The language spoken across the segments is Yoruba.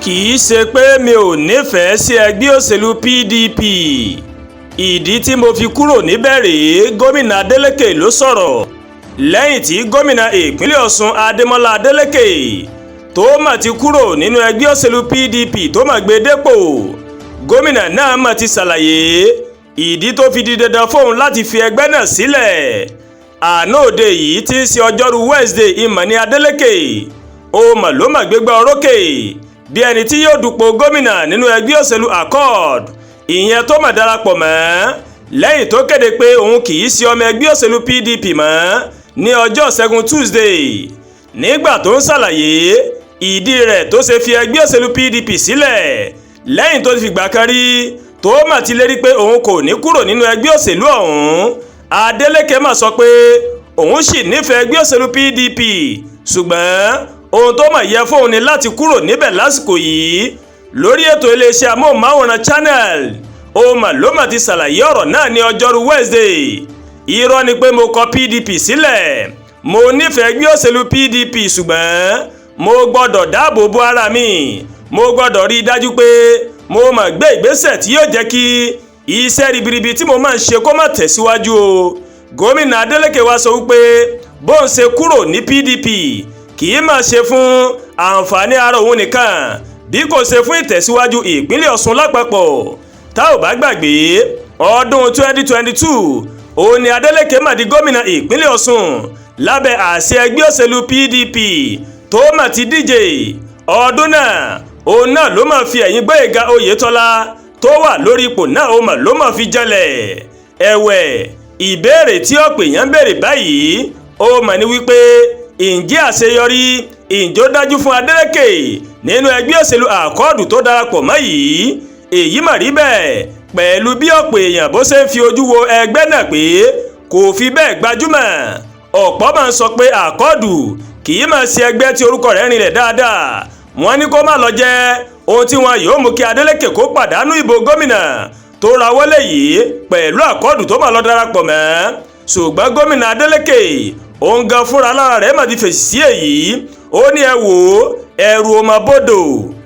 Kì í ṣe pé mi ò nífẹ̀ẹ́ sí ẹgbẹ́ òṣèlú PDP, ìdí tí mo fi kúrò níbẹ̀ rèé. Gómìnà Adeleke ló sọ̀rọ̀ lẹ́yìn tí gómìnà ìpínlẹ̀ Ọ̀ṣun Adémọlá Adeleke tó mà ti kúrò nínú ẹgbẹ́ òṣèlú PDP tó mà gbé dépò. Gómìnà náà mà ti ṣàlàyé ìdí tó fi di dandan fóun láti fi ẹgbẹ́ náà sílẹ̀. Àná òde yìí tí í ṣe ọjọ́rú Wednesday ìmọ̀ ní Adeleke ó mà ló mà gbégbá orókè bí ẹni tí yóò dupò gómìnà nínú ẹgbẹ́ òṣèlú Accord, ìyẹn tó mà darapọ̀ mọ́ lẹ́yìn tó kéde pé òun kì í ṣe ọmọ ẹgbẹ́ òṣèlú PDP mọ́ ní ọjọ́ Ṣẹ́gun Tuesday. Nígbà tó ń ṣàlàyé ìdí rẹ̀ tó ṣe fi ẹgbẹ́ òṣèlú PDP sílẹ̀ lẹ́yìn tó ti fìgbà kan rí tó mà ti lérí pé òun kò ní kúrò nínú ẹgbẹ́ òṣèlú ọ̀hún, Adeleke mà sọ pé òun sì nífẹ̀ẹ́ ẹgbẹ́ òṣèlú PDP, ṣùgbọ́n ohun tó mà yẹ fóun ni láti kúrò níbẹ̀ lásìkò yìí. Lórí ètò iléeṣẹ́ amóhùnmáwòrán Channel, ó mà ló mà ti ṣàlàyé ọ̀rọ̀ náà ní ọjọ́rú Wednesday. "Irọ́ ni pé mo kọ PDP sílẹ̀. Mo nífẹ̀ẹ́ ẹgbẹ́ òṣèlú PDP, ṣùgbọ́n mo gbọ́dọ̀ dáàbò bo ara mi. Mo gbọ́dọ̀ rí i dájú pé mo mà gbé ìgbésẹ̀ tí yóò jẹ́ kí iṣẹ́ ribiribi tí mo máa ń ṣe kó má tẹ̀síwájú o." Gómìnà Adeleke wá sọ wípé bóun ṣe kúrò ní PDP kì í máa ṣe fún àǹfààní ara òun nìkan, bí kò ṣe fún ìtẹ̀síwájú ìpínlẹ̀ Ọ̀ṣun lápapọ̀. Tá ò bá gbàgbé, ọdún 2022 òun ni Adeleke mà di gómìnà ìpínlẹ̀ Ọ̀ṣun lábẹ́ àsíá ẹgbẹ́ òṣèlú PDP tó mà ti díje. Ọdún náà, òun náà ló máa fi ẹ̀yìn Gbóyèga Oyètọ́lá tó wà lórí ipò náà, ó mà ló máa fi jẹlẹ̀. Ẹ̀wẹ̀, ìbéèrè tí ọ̀pọ̀ èèyàn ń béèrè báyìí ó mà ní wípé, ǹjẹ́ àṣeyọrí ǹjẹ́ ó dájú fún Adeleke nínú ẹgbẹ́ òṣèlú Accord tó darapọ̀ mọ́ yìí? Èyí mà rí bẹ́ẹ̀ pẹ̀lú bí ọ̀pọ̀ èèyàn bó ṣe ń fi ojú wo ẹgbẹ́ náà pé kò fi bẹ́ẹ̀ gbajúmọ̀. Ọ̀pọ̀ máa ń sọ pé Accord kì í máa ṣe ẹgbẹ́ tí orúkọ rẹ̀ rinlẹ̀ dáadáa. Wọ́n ní kó má lọ jẹ́ ohun tí wọn yóò mú kí Adeleke kó pàdánù ìbò gómìnà tó rawọ́lé yìí pẹ̀lú Accord tó máa lọ darapọ̀ mọ́. Ṣùgbọ́n gómìnà Adeleke òun gan fúnra lára rẹ̀ mà ti fèsì sí èyí. Ó ní, "Ẹ wò ó, ẹrù ò mà bodò."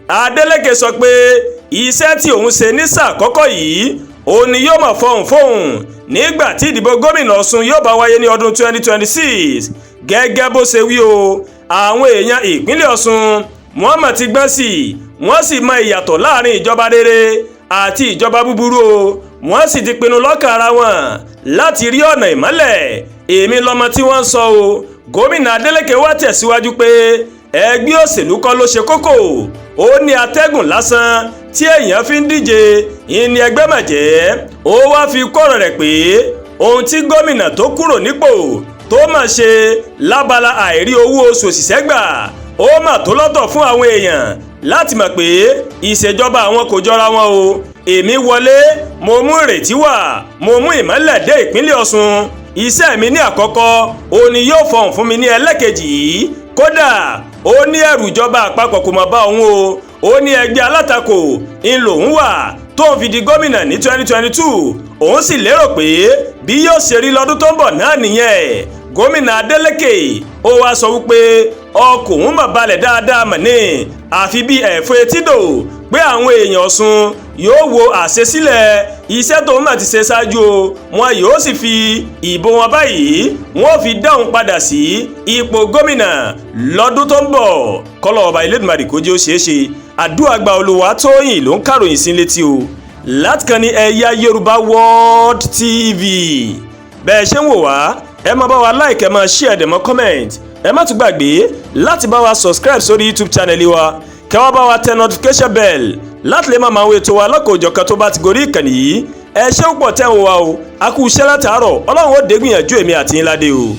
Adeleke sọ pé iṣẹ́ tí òun ṣe ní sáà àkọ́kọ́ yìí, òun ni yóò máa fọhùn fóun nígbà tí ìdìbò gómìnà Ọ̀ṣun yóò bá wáyé ní ọdún 2026. Gẹ́gẹ́ bó ṣe wí o, àwọn èèyàn ìpínlẹ̀ Ọ̀ṣun, wọ́n mà ti gbọ́n sí i, wọ́n sì mọ ìyàtọ̀ láàrin ìjọba rere àti ìjọba búburú o. Wọ́n sì ti pinnu lọ́kàn ara wọn láti rí ọ̀nà ìmọ́lẹ̀. Èmi lọmọ tí wọ́n ń sọ o. Gómìnà Adeleke wá tẹ̀síwájú pé ẹgbẹ́ òṣèlú kọ́ ló ṣe kókó. Ó ní atẹ́gùn lásán tí èèyàn fi ń díje ìní ẹgbẹ́ màjẹ́. Ó wá fi kọ́rọ̀ rẹ̀ pé ohun tí gómìnà tó kúrò nípò tó mà ṣe lábala àìrí owó oṣù òṣìṣẹ́ gbà, ó mà tó lọ́tọ̀ fún àwọn èèyàn láti mọ̀ pé ìṣèjọba àwọn kò jọra wọn o. "Èmi wọlé, mo mú ìrètí wá, mo mú ìmọ́lẹ̀ dé ìpínlẹ̀ Ọ̀ṣun. Iṣẹ́ mi ní àkọ́kọ́, ó ní yóò fọhùn fún mi ní ẹlẹ́kejì yìí." Kódà, ó ní ẹ̀rù ìjọba àpapọ̀ kò mọ̀ bá òun o. Ó ní ẹgbẹ́ alátakò ń lòun wà tóun fi di gómìnà ní 2022, òun sì lérò pé bí yóò ṣe rí lọ́dún tó ń bọ̀ náà nìyẹn. Gómìnà Adeleke ó wá sọ wípé ọkọ̀ òun mà balẹ̀ dáadáa mọ̀ ní àfi bí ẹ̀fọ́ etídò, pé àwọn èèyàn Ọ̀ṣun yóò wo àṣesílẹ̀ iṣẹ́ tóun mà ti ṣe ṣáájú o, wọn yóò sì fi ìbò wọn báyìí, wọn ò fi dáhùn padà sí ipò gómìnà lọ́dún tó ń bọ̀. Kọ́lọ̀ ọba Elédùmarè kó jẹ́ ó ṣeé ṣe. Àdúrà gba. Olùwàtóyìn ló ń kàròyìn sí létí o láti kan ní Ẹ̀yà Yorùbá World TV. Bẹ́ẹ̀ ṣe ń wò wá, ẹ máa bá wa like, ẹ máa share, dẹ̀ mọ́ comment. Ẹ má tún gbàgbé láti bá wa subscribe sórí YouTube channel wa, kẹ́ wá bá wa tẹ notification bell láti lè máa wo ètò wa lọ́kọ̀ọ́jọ̀kan tó bá ti gorí ìkànnì yìí. Ẹ ṣé púpọ̀ tẹ́ ń wò wá o. A kú iṣẹ́ látàárọ̀. Ọlọ́run ó dé gbìyànjú èmi àti yín ládé o.